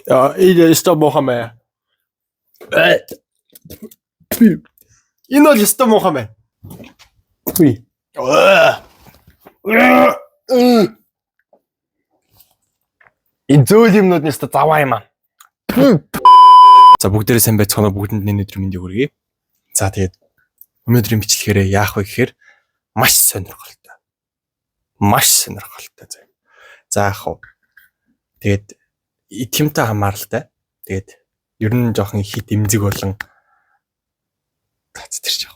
Яа, энэ өстой муухай маа. Энэ бол өстой муухай маа. Үгүй. Энэ зөөл юмнууд нь өстой заваа юм аа. За бүгдээрээ сайн байцгаана уу, бүгдэнд нь өнөөдрийн мэндийг хүргэе. За тэгээд өнөөдрийн бичлэгээрээ яах вэ гэхээр маш сонирхолтой. Маш сонирхолтой заяа. За яах вэ? Тэгээд итгэмтэй хамааралтай. Тэгээд ер нь жоохон хит эмзэг болон тац тэр жоо.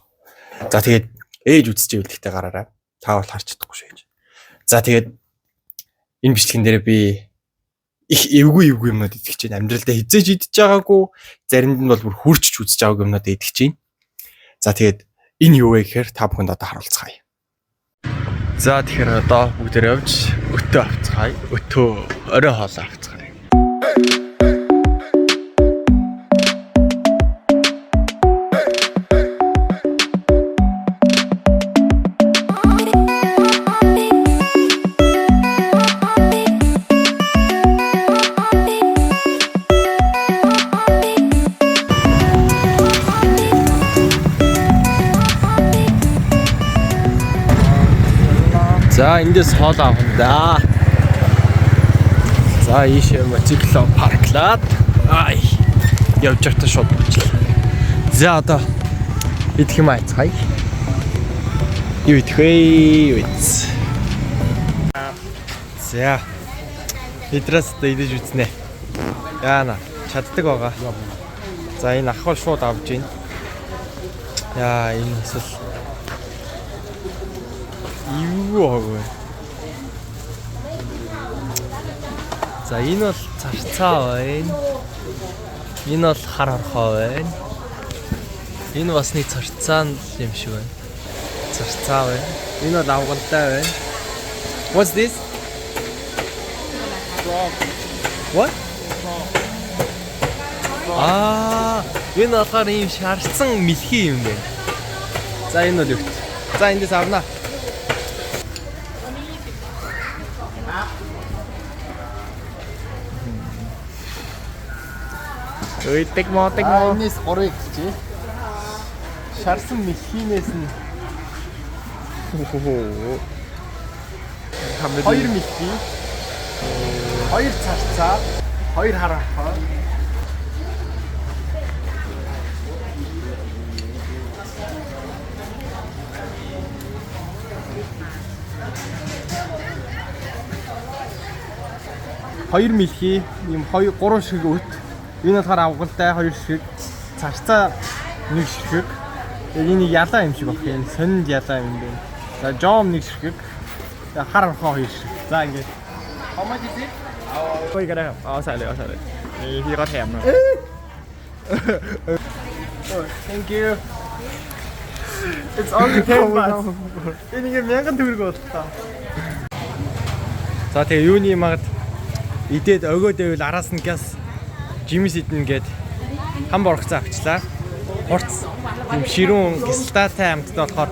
За тэгээд ээж үзчихвэл гэхдээ гараарай. Та бол харж чадахгүй шүү ээж. За тэгээд энэ бичлэгэн дээр би их эвгүй эвгүй юмнууд идэх чинь амьдралдаа хизээж идэж байгаагүй, заримд нь бол бүр хурцж үзэж байгаагүй юмнууд идэх чинь. За тэгээд энэ юу вэ гэхээр та бүхэнд одоо харуулцгаая. За тэгэхээр одоо бүгдээр явж өтөө авцгаая. Өтөө орой хоолоо авцгаая. За эндээс хоол авах да. За ийшээ мотоцикло парклаад ай явж байхдаа шууд болчихлоо. За одоо идэх юм айцгаая. Юу идэх вэ? Юу идэх? За эдрээс одоо идэж үзнэ. Яана чаддаг байгаа. За энэ ах бол шууд авч гин. Яа энэ бас л юу хог вэ? За энэ бол царцаа байна. Энэ бол хар хорхоо байна. Энэ бас нэг царцаа юм шиг байна. Царцаа байна. Энэ бол авгалтай байна. What's this? What? Аа, энэ болохоор ийм шарсан мэлхий юм байна. За энэ бол югт. За эндээс авнаа. Ой, тэгмо тэгмо. Энэс 3-ыг чи. Шарсан мэлхийнээс нь хоёр мэлхий, хоёр царцаа, хоёр хар орхой. Хоёр мэлхий, ийм хоёр гурван шиг өт. Энэ болохоор авгалтай хоёр шиг, царцаа нэг ширхэг. Тэгээд энэ ялаа юм шиг баг. Энэ сонинд ялаа юм байна. За жом нэг ширхэг. Тэгээд хар орхоо хоёр ширхэг. За ингээд. How much is it? เฮ้ยก็ได้ครับเอาใส่เลยเอาใส่เลยนี่พี่ก็แถมนะ Thank you. It's only 10 baht. Энэ ингээ 1000 төгрөг боллоо. За тэгээ юуны магад идээд өгөөд байвал араас нь газ жимс идэнэ гэд хам боргоцоо авчлаа. Хурц юм ширүүн кислотатай амттай болохоор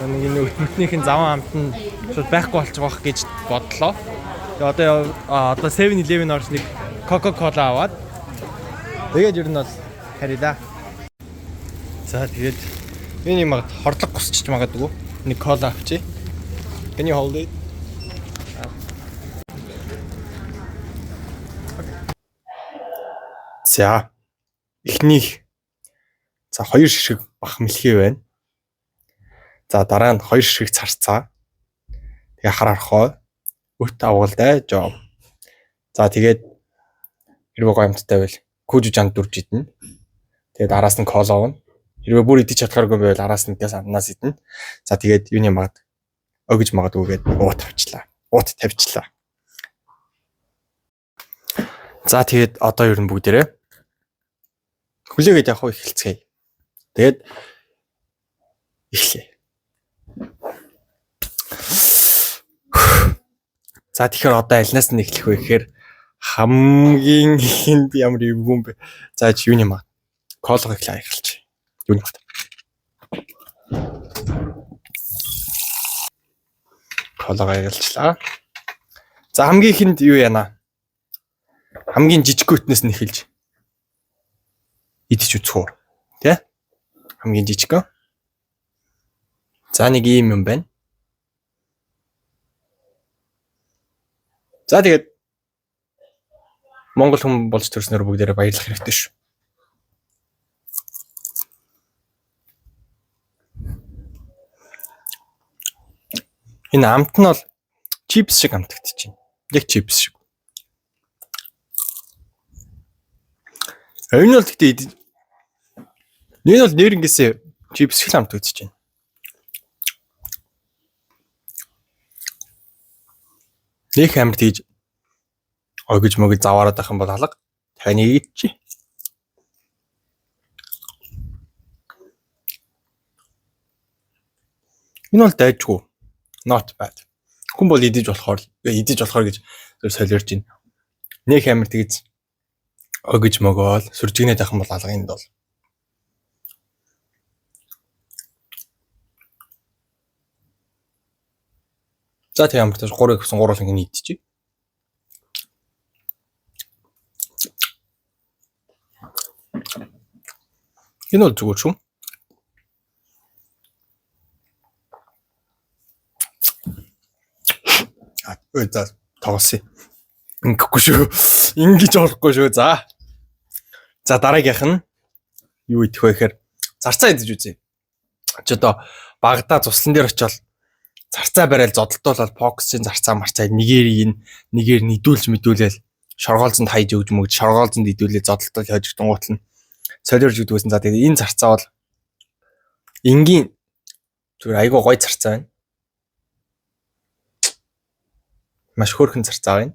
нэг энэ өтмөтнийхэн заван амт нь шууд байхгүй болчих واخ гэж бодлоо. Тэгээ одоо одоо 7-Eleven орж нэг Coca-Cola аваад тэгээд ер нь бол харъя да. За тэгээд энэ юм магад хордлого гусчиж магадгүй. Нэг кола авчи. Can you hold it? За эхнийх за хоёр ширхэг бах мэлхий байна. За дараа нь хоёр ширхэг царцаа. Тэгээ хар орхой, өт авгалтай жом. За тэгээд хэрвээ гоё амттай байвал күүжүү жанд дүрж идэнэ. Тэгээд араас нь кола авна. Хэрвээ бүр идэж чадхааргүй байвал араас нь газ ананас идэнэ. За тэгээд юуны магад өгж магадгүй гээд уут авчлаа. Уут тавьчлаа. За тэгээд одоо ер нь бүгдээрээ хүлээгээд явах уу эхэлцгээе. Тэгээд эхлэе. За тэгэхээр одоо альнаас нь эхлэх вэ гэхээр хамгийн ихэнд ямар эвгүй юм бэ? За чи юуны маа? Колго эхлээ эхэлчих. Юуны маа? Колго аялчлаа. За хамгийн ихэнд юу яана? Хамгийн жижиггүйтнээс нь эхэлж идэж үзэх үү. Тэ? Хамгийн жижигхэн. За нэг ийм юм байна. За тэгээд Монгол хүн болж төрснөөр бүгдээрээ баярлах хэрэгтэй шүү. Энэ амт нь бол чипс шиг амтагдчих чинь. Яг чипс шиг. Энэ бол гэхдээ энэ бол нэрнгээсээ чипс шиг л амтагдчих чинь. Нэх амт хийж огж мөгж заваараад байх юм бол алга. Таны идчих. Энэ бол дайжгүй. Not bad. Хүн бол идэж болохоор идэж болохоор гэж зөв солиорч байна. Нэх амир тэгж огж могоол сүржигнээд байх юм бол алга энд бол. За тэг ямар тааш 3 гэсэн 3 л ингэ идчихье. Энэ бол зүгээр шүү. А өө за тоглосон. Ингэхгүй шүү. Ингэж болохгүй шүү. За. За дараагийнх нь юу идэх вэ гэхээр зарцаа идэж үзье. Чи одоо багада цуслан дээр очиод зарцаа барайл зодолтуулаад фокусын зарцаа марцаа нэгээр ин нэгээр нийдүүлж мэдүүлээл шоргоолзонд хайж өгж мөгж шоргоолзонд идүүлээ зодолтол хойж дунгуутал нь солиорж өгдөг байсан. За тэгээд энэ зарцаа бол энгийн зүгээр айгүй гоё зарцаа байна. Маш хөөрхөн зарцаа байна.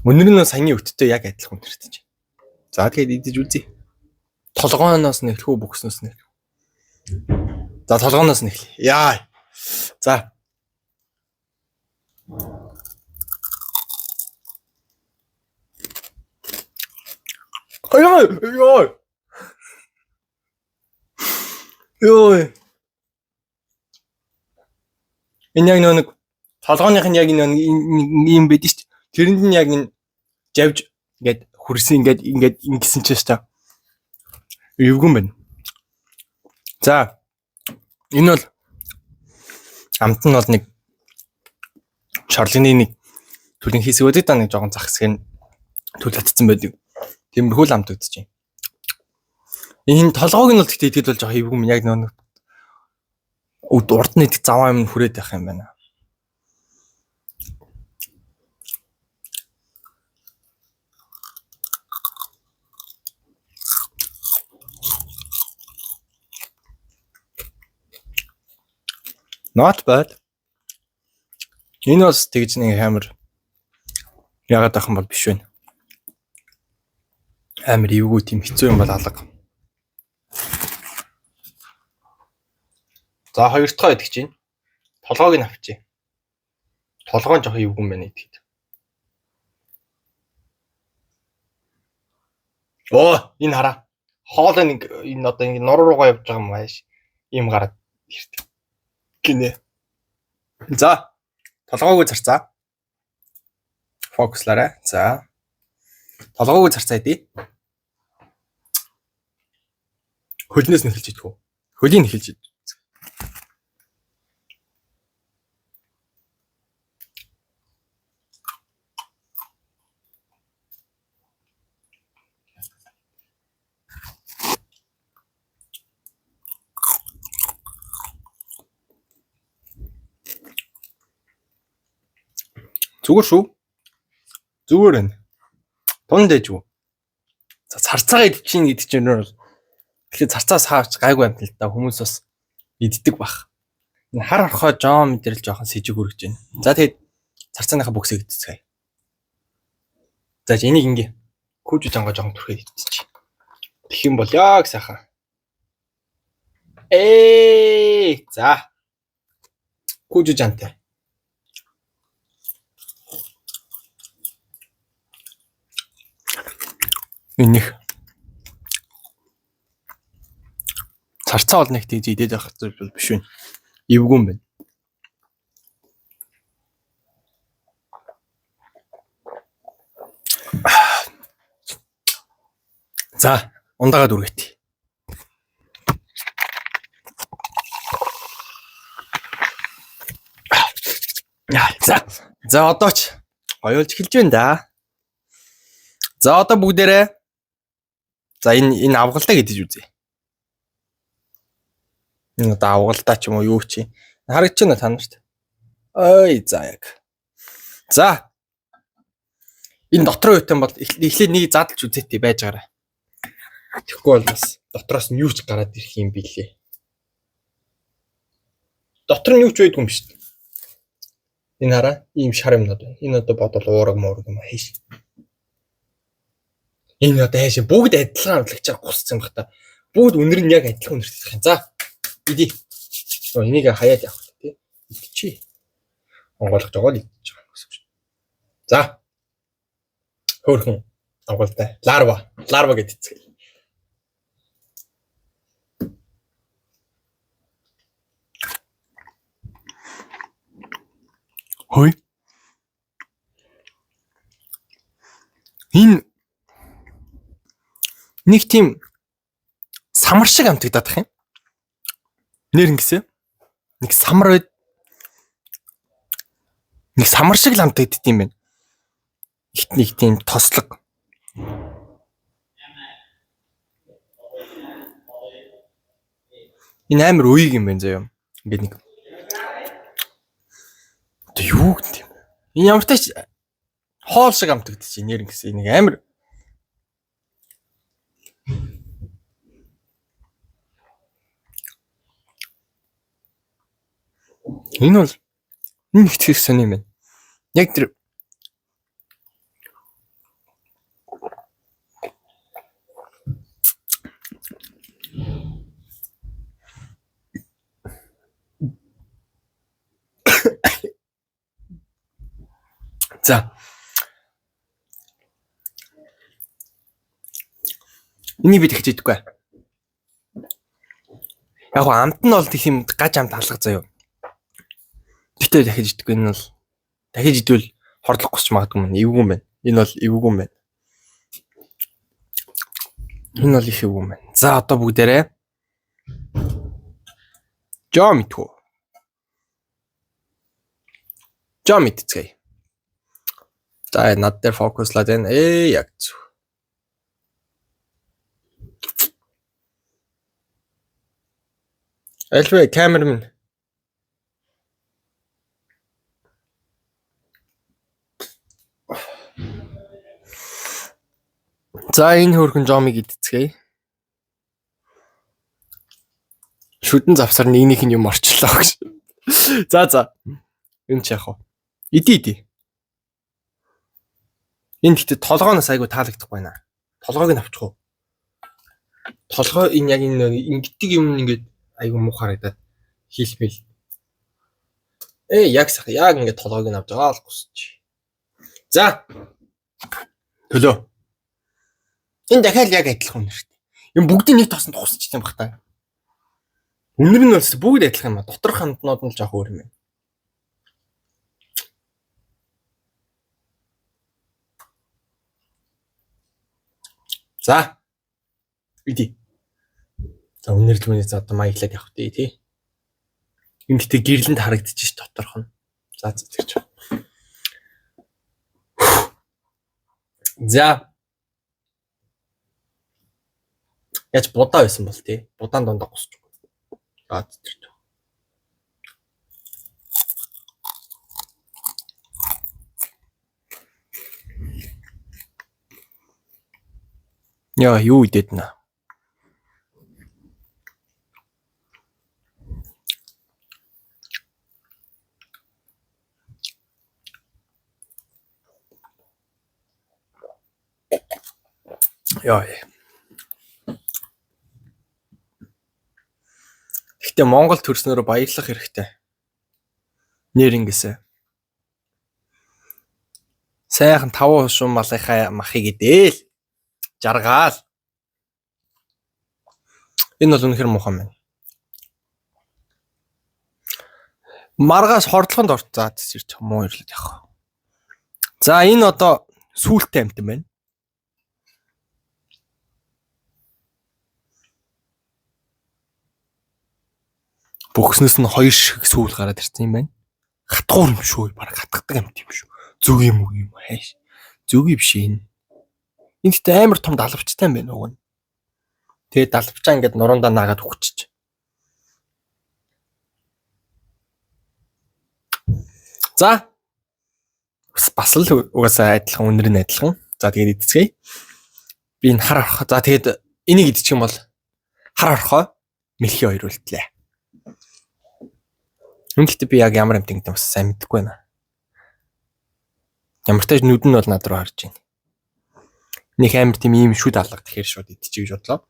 Өнөр нь саяны өттэй яг адилхан өнөртэй чинь. За тэгээд идэж үзье. Толгооноос нь эхлэх үү бүхснээс нь эхлэх үү? За толгооноос нь эхлэе. Яа. За. Аяа, ёо. Ёо. Энэ яг нэг толгооных нь яг нэг юм байдэн шүү дээ. Тэрэнд нь яг энэ жавж ингээд хөрсөн ингээд ингээд ингэсэн чинь шүү дээ. Эвгүй юм байна. За. Энэ бол амт нь бол нэг шорлогны нэг түлэн хийсэг байдаг да нэг жоохон зах хэсэг нь түл татцсан байдаг. Тиймэрхүү л амт өгдөж чинь. Энэ толгойг нь бол тэгтээ идэхэд бол жоохон эвгүй юм. Яг нэг урд нь идэх заваа юм хүрээд байх юм байна. Not bad. Энэ бас тэгж нэг амар яагаад ах юм бол биш байна. Амар эвгүй тийм хэцүү юм бол алга. За хоёр дахь идэх чинь. Толгойг нь авчи. Толгой нь жоох эвгүй юм байна идэхэд. Оо энэ хараа. Хоол нэг энэ одоо ингэ нуруу руугаа явж байгаа юм ааш. Ийм гараад ирдэг. Гинэ. За толгойг зарцаа. Фокуслаарай. За. Толгойг зарцаа идэ. Хөлнөөс нь эхэлж идэх үү? Хөлийг эхэлж ид. Зүгээр шүү. Зүгээр байна. Тун дэжгүй. За царцаагаа идчихээн гэдэг чинь нөр. Тэгэхээр царцаа саарч гайгүй амт л да хүмүүс бас иддэг бах. Энэ хар орхой жоон мэдэрэл жоохон сэжиг үргэж байна. За тэгээд царцааныхаа бүксийг идцгээе. За энийг ингээ хүүжүү жангоо жоохон түрхээд идчих. Тэгэх юм бол яг сайхан. За. Хүүжүү жантай. Энийх царцаа бол нэг тэгж идээд явах зүйл биш вэ. Эвгүй юм байна. За, ундаагаа дүргэт. За. За одоо ч гоёлж эхэлж байна да. За одоо бүгдээрээ за энэ авгалдаа гэдэж үзье. Энэ одоо авгалдаа ч юм уу юу чи. Харагдаж байна та нарт. Ой за яг. За. Энэ дотроо юутай бол эхлээд нэг задлж үзээтэй байж байгаарай. Тэгэхгүй бол бас дотроос нь юу ч гараад ирэх юм билээ. Дотор нь юу ч байдгүй юм шүү дээ. Энэ хараа ийм шар юмнууд байна. Энэ одоо бодвол уураг муураг юм хайш. Энэ одоо хайш бүгд адилхан амтлагчаар гуссан юм бах та. Бүгд үнэр нь яг адилхан үнэртэй юм. За. Иди. Энийг хаяад явах тий. Идчихье. Онгойлгож байгаа л идчих байгаа гэсэн үг шүү. За. Хөөхөн авгалтай. Ларва. Ларва гэдэг эцэг. Хөөе. Энэ нэг тийм самар шиг амтагдаад их юм. Нэр ингэсэ. Нэг самар байд. Нэг самар шиг л амтагдд юм байна. Ихт нэг тийм тослог. Энэ амар үеиг юм байна заяа. Ингээд нэг одоо юу гэдэг юм бэ? Энэ ямар ч хоол шиг амтагдчих нэр ингэсэн. Нэг амар энэ бол энэ их сони юм байна. Яг тэр За. Энийг би тэгж идэхгүй. Яг гоо амт нь бол тийм гаж амт алга заяа. Гэтэ дахиж идэхгүй энэ бол дахиж идвэл хордлох госч магадгүй юм. Эвгүй юм байна. Энэ бол эвгүй юм байна. Энэ бол их эвгүй юм байна. За одоо бүгдээрээ жоо мэдхүү. Жоо мэдцгээе. За над дээр фокуслаад байна. Яг зүг. Альвэ камермен. За энэ хөөрхөн жомыг идцгээе. Шүдэн завсар нэгнийх нь юм орчлоо гэж. За за. Энэ ч яах вэ? Иди. Энэ гэхдээ толгооноос айгу таалагдахгүй байна. Толгойг нь авчих уу? Толгой энэ яг энэ ингэдэг юм ингээд айгу муу харагдаад хийлмэл. Яг сах яг ингээд толгойг нь авч байгаа л гусч. За. Төлөө. Энэ дахиад яг адилхан үнэртэй. Юм бүгдийг нэг тосонд гусчих юм бах та. Үнэр нь бол бүгд адилхан юм а. Доторх хамтнууд нь л жоох өөр юм байна. За. Иди. За үнэрлүүний за одоо маяглаад явах тий тий. Энэ гэтээ гэрлэнд харагдчих ш доторх нь. За за тэгч. За. Яаж будаа байсан бол тий. Будаан дундаа гусч. За тэгч. Яа, юу идээд нэ? Яа. Гэхдээ Монгол төрснөөрөө баярлах хэрэгтэй. Нэр ингэсэ. Сайхан 5 хушуун малынхаа махыг идээл. Жаргаал. Энэ бол үнэхэр муухай байна. Маргааш хордлогонд орт. За тийч муу ирлээд явах. За энэ одоо сүүлтэй амт юм байна. Бөхснөөс нь хоёр шиг сүүл гараад ирсэн юм байна. Хатгуур юм шүү. Бараг хатгадаг юм тийм шүү. Зүг юм уу юм хайш. Зүг юм биш энэ. Энэ гэхдээ амар том далавчтай юм байна уг нь. Тэгээд далавчаа ингээд нуруундаа наагаад үхчихэж. За бас л угаасаа адилхан үнэр нь адилхан. За тэгээд идцгээе. Би энэ хар орхоо. За тэгээд энийг идчих юм бол хар орхоо мэлхий хоёр үлдлээ. Үнэхдээ би яг ямар амт гэдэг бас сайн мэдэхгүй байна. Ямар ч тач нүд нь бол над руу харж байна. Нэг амар тийм ийм шүд алга тэгэхээр шууд идчихье гэж бодлоо.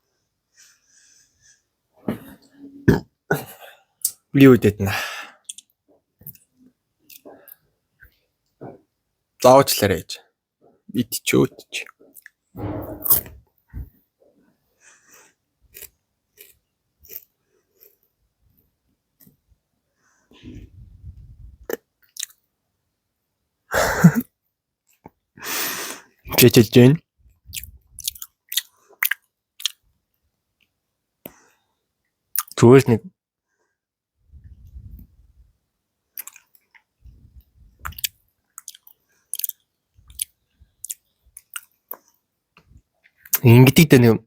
Би юу идээд нэ. Заавчлаарай гэж. Идчихөө идчих. Чичиж гин. Зүгээр л нэг ингэдэг дээ нэг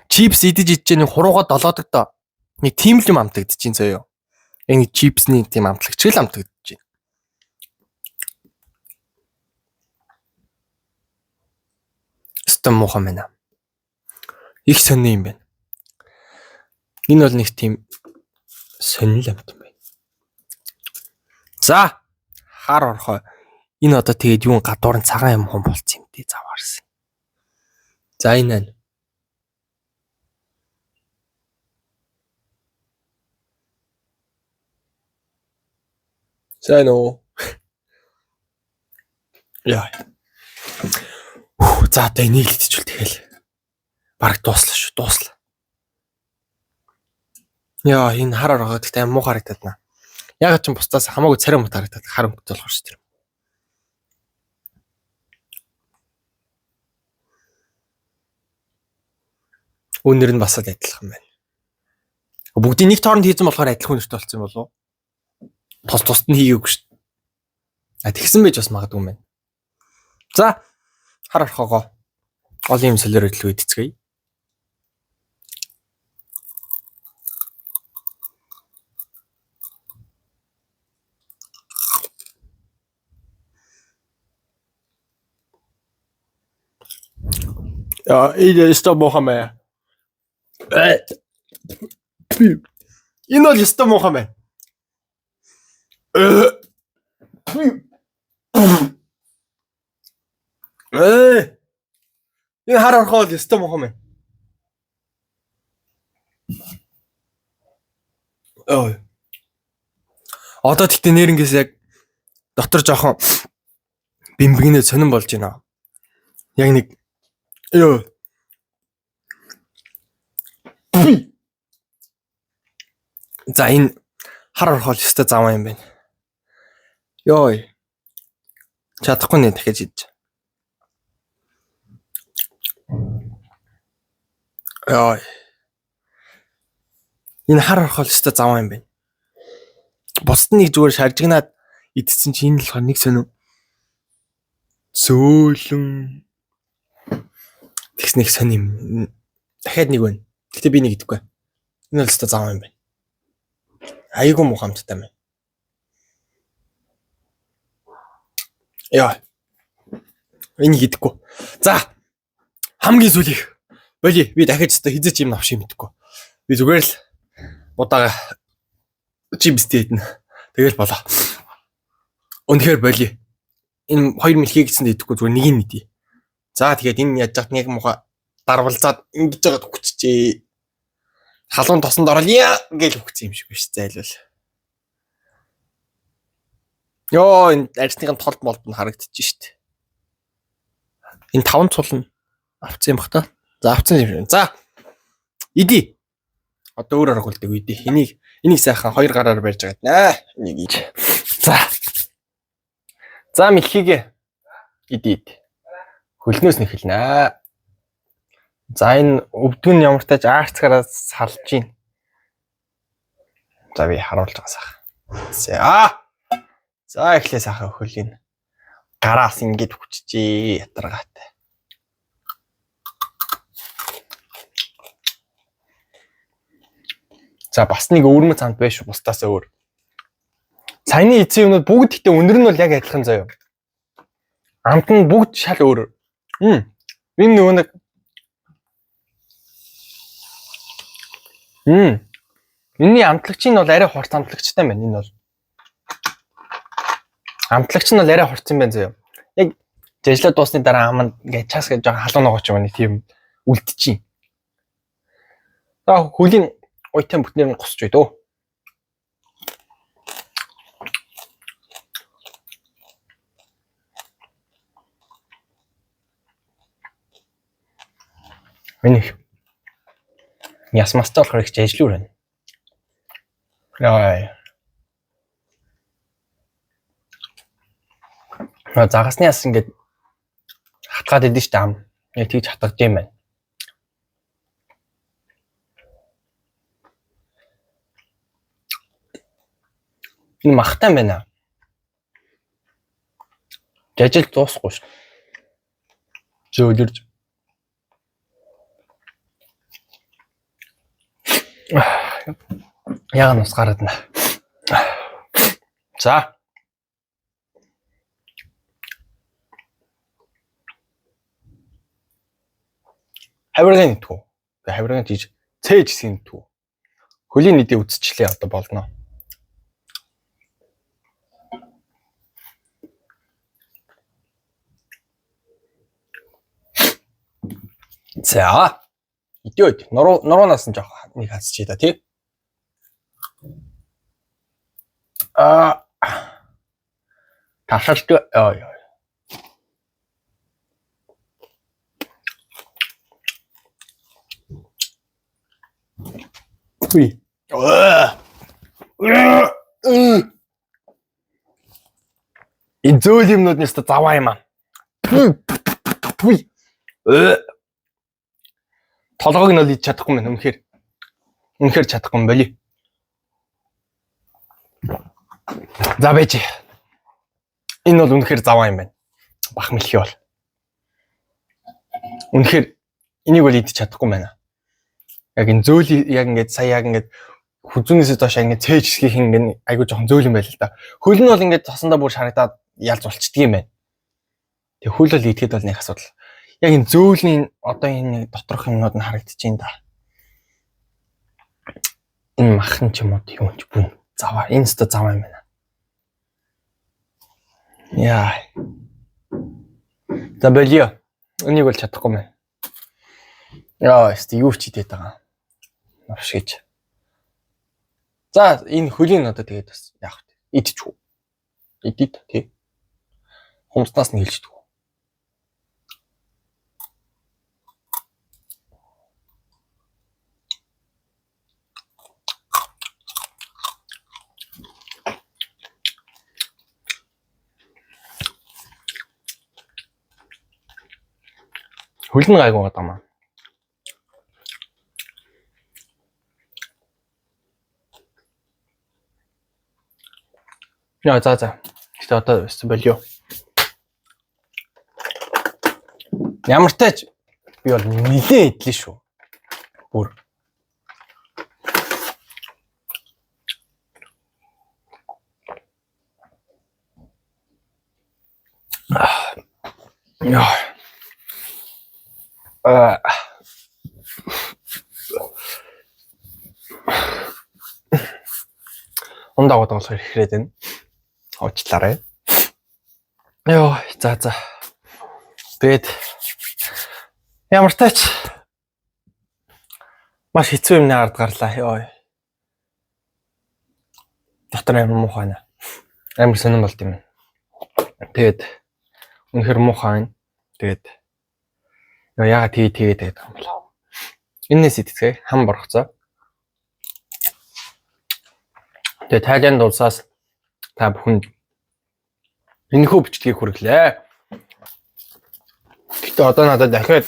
чипс идэж идэж нэг хуруугаа долоодог доо. Нэг тийм л юм амтагдчихээн заяо. Яг нэг чипсний тийм амтлагч л амтагдчихээн. Өстөн муухан байна. Их сонин юм байна. Энэ бол нэг тийм сонин л амт юм байна. За хар орхоо. Энэ одоо тэгээд юун гадуур нь цагаан юм хон болцсон юм дээ заваарсан. За энэ байна. Сайн уу? Яа. За одоо энийг л идчихвэл тэгэл. Бараг дууслаа шүү, дууслаа. Яа, энэ хар оргоо гэхдээ муу харагдаад байна. Яг ч бусдаас хамаагүй царай мут харагдаад хар өнгөтэй болохоор шүү дээ. Үнэр нь бас л адилхан байна. Бүгдийг нэг тооронд хийсэн болохоор адилхан үнэртэй болсон юм болов уу? Тус тусд нь хийгээгүй шүү дээ. А тэгсэн байж бас магадгүй юм байна. За хар орхоогоо олон юм солиор хөдөлгөөн идцгээе. Яа, энэ өстө муухан байна. Энэ бол өстө муухан байна. Энэ хар орхоо бол өстө муухан байна. Ой. Одоо тэгтээ нэрнгээс яг дотор жоохон бимбэгнээ сонин болж байна. Яг нэг ёо. За энэ хар орхол өстой заван юм байна. Йой. Чадахгүй нэ дахиж идэж. Йой. Энэ хар орхол өстой заван юм байна. Бусд нь нэг зүгээр шаржигнаад идсэн чи энэ болохоор нэг сонин зөөлөн тэгс нэг сонин юм. Дахиад нэг байна. Гэтэ би нэг идэхгүй. Энэ бол өстой заван юм байна. Айгүй муу хамттай байна. Яа. Энийг идэхгүй. За. Хамгийн сүүлийнх. Боли би дахиад өстой хизээч юм авш юм идэхгүй. Би зүгээр л удаага чипстэй идэнэ. Тэгэл болоо. Үнэхээр боли. Энэ хоёр мэлхий гэсэн идэхгүй зүгээр нэг нь идье. За тэгээд энэ яаж яах нэг муха дарвалзаад ингэж жагаад үхчихжээ. Халуун тосонд орол яа гэж үхсэн юм шиг биш зайлвал. Йоо энэ арьсныхын толд молд нь харагдчих шít. Энэ таван цул нь авцсан юм бах та. За авцсан юм шиг. За иди. Одоо өөр арга үлдэв иди. Энийг сайхан хоёр гараар барьж байгаа наа. Энийг иж. За. За мэлхийгээ иди. Хөлнөөс нь эхэлнэ. За энэ өвдгөн нь ямар тач аарцгаараа салж гин. За, би харуулж байгаа сайхан. За. За, эхлээ сайхан хөлийг гараас ингэж хүчжээ ятаргаатай. За, бас нэг өвөрмөц амт байж шүү бусдаас өөр. Саяны эцсийн юмнууд бүгд гэхдээ өндөр нь бол яг адилхан заяа. Амт нь бүгд шал өөр. Мм. Энэ нөгөө нэг Мм. Энийний амтлагч нь бол арай хурц амтлагчтай юм байна. Энэ бол амтлагч нь бол арай хурц юм байна заяа. Яг жажлаа дуусны дараа аманд ингээд час гэж жоохон халуун ногооч юм байна тийм үлдчихээн. За, хөлийн уйтан бүтнээр нь гусч бай дөө. Энэ их яс мастай болохоор их жажлуур байна. Яа. Загасны яс ингээд хатгаад идэв штэ ам. Яг тэгж хатгаж юм байна. Энэ махтай юм байна. Жажил дуусахгүй шүү. Зөөлөрж. Яг нь ус гараад байна. За. Хавиргын нэгтгүү. Тэгээ хавиргын тийж цээж хэсгийн нэгтгүү. Хөлийн нийтээ үзчихлээ одоо болно. За. Идээд нуруу нуруунаас нь жоох нэг хасчих та тий. Аа. Тасалт ёо ёо. Үгүй. Энэ зөөл юмнууд нь өстө заваа юм аа. Түй. Толгойг нь бол идэж чадахгүй мэн үнэхээр. Үнэхээр чадахгүй юм боли. За байж. Энэ бол үнэхээр заваа юм байна. Бах мэлхий бол. Үнэхээр энийг бол идэж чадахгүй байна. Яг энэ зөөл яг ингээд сая яг ингээд хүзүүнээсээ доош ингээд цээж хэсгийнх ингээд айгуу жоохон зөөл юм байл л да. Хөл нь бол ингээд цосондоо бүр шарагдаад ялж болчдөг юм байна. Тэг хөл бол идэхэд бол нэг асуудал. Яг энэ зөөлний одоо энэ доторх юмнууд нь харагдчихээн да. Энэ махан ч юм уу юм ч бүн заваа. Энэ өстө заваа юм байна. Яа. За болио. Энийг бол чадахгүй мэн. Яа, өстө юу ч идэт байгаа. Навш гэж. За, энэ хөлийн одоо тэгээд бас яах вэ? Идчих үү? Идэд тий. Хумснаас нь хэлждэг. Хөл нь гайгүй байгаа юм аа. Яа, за за. Гэтэ одоо өссөн болио. Ямар ч тач би бол нилээн идлээ шүү. Бүр. Яа. Аа. Ундаа гоод болохоор хэрэг байна. Уучлаарай. Йоо, за за. Тэгээд ямар тач маш хэцүү юм ард гарлаа. Йоо. Дотор амар муухай байна. Амар сонирн болд юм. Тэгээд үнэхэр муухай байна. Тэгээд ёо яга тэгээ тэгээ тэгээд байгаа юм бол. Эннээс идэцгээе. Хам боргоцоо. Тэгээд Тайланд улсаас та бүхэнд энэхүү бичлэгийг хүргэлээ. Гэхдээ одоо надад дахиад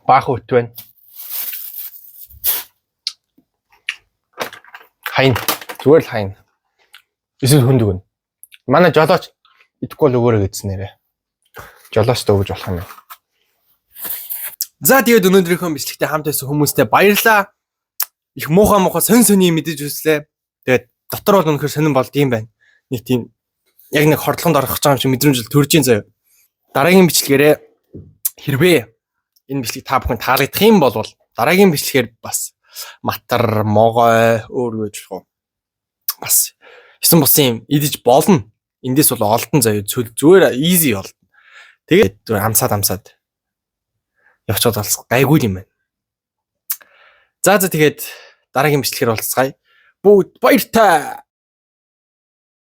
Баахан өт байна. Хайн. Зүгээр л хайн. Эсвэл хүнд өгнө. Манай жолооч идэхгүй л өгөөрэй гэсэн нэрээ. Жолоочтой өгж болох юм байна. За, тэгээд өнөөдрийнхөө бичлэгтээ хамт байсан хүмүүстээ баярлалаа. Их муухай муухай сонь сони юм мэдэж үзлээ. Тэгээд дотор бол үнэхээр сонин болд юм байна. Нэг тийм яг нэг хордлогонд орох гэж байгаа юм шиг мэдрэмж л төрж ийн заяа. Дараагийн бичлэгээрээ хэрвээ энэ бичлэг та бүхэн таалагдах юм бол дараагийн бичлэгээр бас матар, могой, өөр юу гэж болох вэ? Бас есөн бусын юм идэж болно. Эндээс бол олдон заяа, зүгээр easy олдно. Тэгээд зүгээр амсаад амсаад явчаад бас гайгүй юм байна. За, тэгээд дараагийн бичлэгээр уулзацгаая. Бүгд баяртай.